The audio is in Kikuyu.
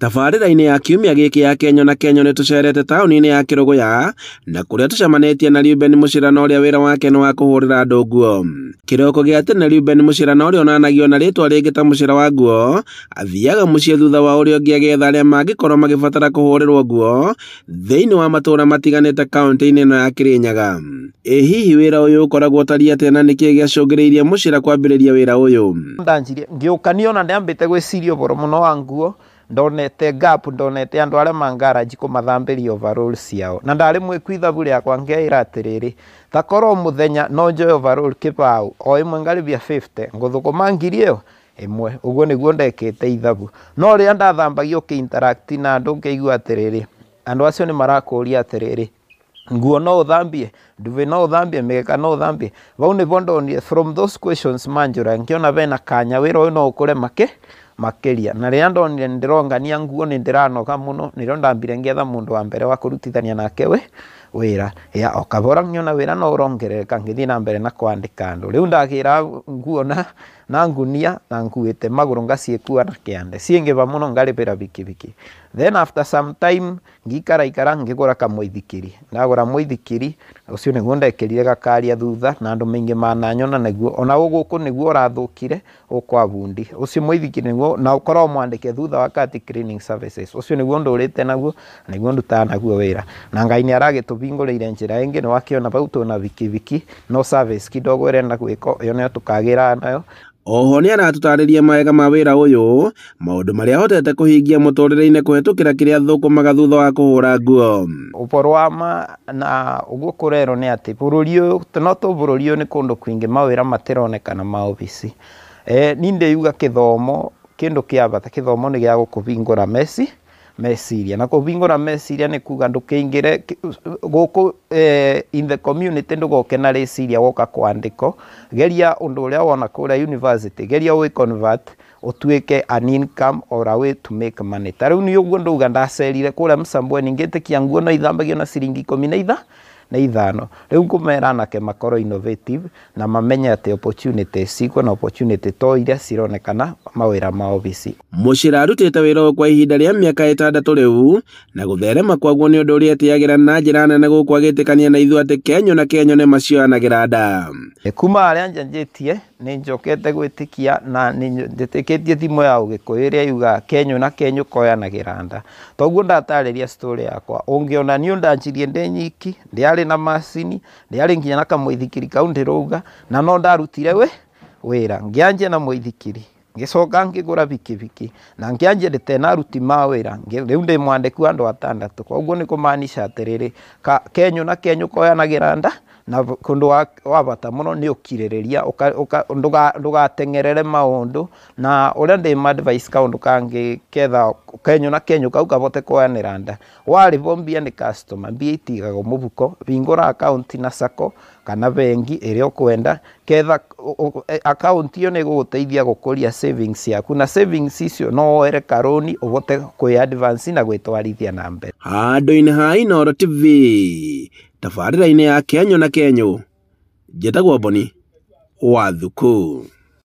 Tabarĩra-inĩ ya kiumia gĩkĩ ya Kenyũ na Kenyũ nĩ tũcerete taũni-inĩ ya Kĩrũgũya na kũrĩa tũcemanĩtie na Reuben Mũcĩra na ũrĩa wĩra wake nĩ wa kũhũrĩra andũ nguo. Kĩroko gĩa tene Reuben Mũcĩra na ũrĩa onanagio na rĩtwa rĩngĩ ta Mũcĩra wa nguo athiaga mũciĩ thutha wa ũrĩa ũngĩ agĩetha arĩa mangĩkorwo magĩbatara kũhũrĩrwo nguo thĩinĩ wa matũũra matiganĩte kaũntĩ-inĩ ĩno ya Kĩrĩnyaga. Ĩ hihi wĩra ũyũ ũkoragwo ũtariĩ atĩa na nĩkĩĩ gĩacũngĩrĩirie Mũcĩra kwambĩrĩria wĩra ũyũ? Ndanjirie ngĩũka niĩ ona ndĩambĩte gwĩciria ũhoro mũno wa nguo, ndonete gap, ndonete andũ arĩa ma garage kũmathambĩria overall ciao, na ndarĩ mwĩku ithabu rĩakwa ngeĩra atĩrĩrĩ, ta korwo mũthenya no njoe overall kĩbaũ o ĩmwe ngarĩbia 50 ngũthũkũma 1000 ũguo nĩguo ndekĩte ithabu. No rĩrĩa ndathambagia ũkĩ interact na andũ ngĩigua atĩrĩrĩ, andũ acio nĩ marakũria atĩrĩrĩ, nguo no ũthambie, nduve no ũthambie, mĩgeka no ũthambie. Vau nĩvo ndonire from those questions manjũra ngĩona bena kanya wĩra ũyũ no ũkũre makĩria. Na rĩrĩa ndonire nĩndĩrongania nguo nĩndĩranoga mũno, nĩrĩo ndambire ngĩetha mũndũ wa mbere wa kũrutithania nake wĩra. Ya o kabora ngĩona wĩra no ũrongerereka ngĩthiĩ na mbere na kwandĩka andũ. Rĩu ndagĩra nguo na ngunia na nguĩte magũrũ ngaciĩkua na kĩande, ciĩngĩba mũno ngarĩbĩra bikibiki. Then after some time ngĩikara ikara ngĩgũra kamũithikiri. Ndagũra mũithikiri ũcio nĩguo ndekĩrire gakaria thutha na andũ maingĩ mananyona naguo, ona gũkũ nĩguo ũrathũkire gũkũ bundi. Ũcio mũithikiri nĩguo na ũkorwo mwandĩke thutha wa Kati Cleaning Services, ũcio nĩguo ndũrĩte naguo na nĩguo ndutaga naguo wĩra. Na Ngai nĩ aragĩtũbingũrĩire njĩra ĩngĩ, nĩwakĩona vau twĩna bikibiki no service kidogo ĩrenda gwĩkwo, ĩyo nĩyo tũkagĩraga nayo. Oho nĩ aratũtarĩria mawega ma wĩra ũyũ, maũndũ marĩa ahotete kũhingia mũtũrĩre-inĩ kũhetũkĩra kĩrĩa athũkũmaga thutha wa kũhũra nguo. Ũhoro wa ma na ũguo kũrerwo nĩ atĩ bũrũri ũyũ no to bũrũri ũyũ nĩ kũndũ kwingĩ mawĩra matironekana ma obici. Niĩ ndĩuga kĩthomo kĩndũ kĩa bata, kĩthomo nĩ gĩa gũkũbingũra meciria, na kũbingũra meciria nĩ kuga ndũkĩingĩre gũkũ in the community, ndũgoke na rĩciria woka kwandĩkwo. Geria ũndũ ũrĩa wona kũrĩa university, geria wĩ convert ũtuĩke an income or a way to make money. Ta rĩu nĩ ũguo ndauga ndacerire kũrĩa Msambweni ngĩtĩkia nguo no ithambagio na ciringi ikũmi na ithano. Rĩu ngũmera anake makorwo innovative na mamenye atĩ opportunity cikuo na opportunity to iria cironekana mawĩra ma obici. Mũcĩra arutĩte wĩra ũyũ kwa ihinda rĩa mĩaka 6 rĩu na gũtherema kwaguo nĩ ũndũ ũrĩa etĩagĩra na njĩra nene gũkũ agĩtĩkania na ithuĩ atĩ Kenyũ na Kenyũ nĩ macioyanagĩra nda. Kuma harĩa njanjĩtie nĩ njokete gwĩtĩkia na nĩ njĩtĩkĩtie thimo ya Ũgĩkũyũ ĩrĩa yugaga Kenyũ na Kenyũ koyanagĩra nda. Toguo ndatarĩria story yakwa, ũngĩona niĩ ndanjirie ndĩ nyiki, ndiarĩ na macini, ndiarĩ nginya na kamũithikiri kau ndĩrauga, na no ndarutire wĩra. Ngĩanjia na mũithikiri, ngĩcoka ngĩgũra bikibiki, na ngĩanjia ndĩte na aruti ma wĩra, rĩu ndĩ mwandĩku andũ 6. Koguo nĩ kũmaanisha atĩrĩrĩ, Kenyũ na Kenyũ koyanagĩra nda, na kũndũ wa bata mũno nĩ ũkirĩrĩria, ndũgateng'erere maũndũ, na ũrĩa ndĩ advice kaũndũ kangĩ ketha Kenyũ na Kenyũ kau kabote koyanĩra nda. Warĩhwo mbia nĩ customer, mbia itigagwo mũbuko, hingũra account na sacco kana bengi ĩrĩa ũkwenda, ketha account ĩyo nĩ ĩgũgũteithia gũkũria savings yaku, na savings icio no woere karũni ũhote kwĩ advance na gwĩtwarithia na mbere. Handũ-inĩ ha Inooro TV, tabarĩra-inĩ ya Kenyũ na Kenyũ, njĩtagwo Boni wa Thuku.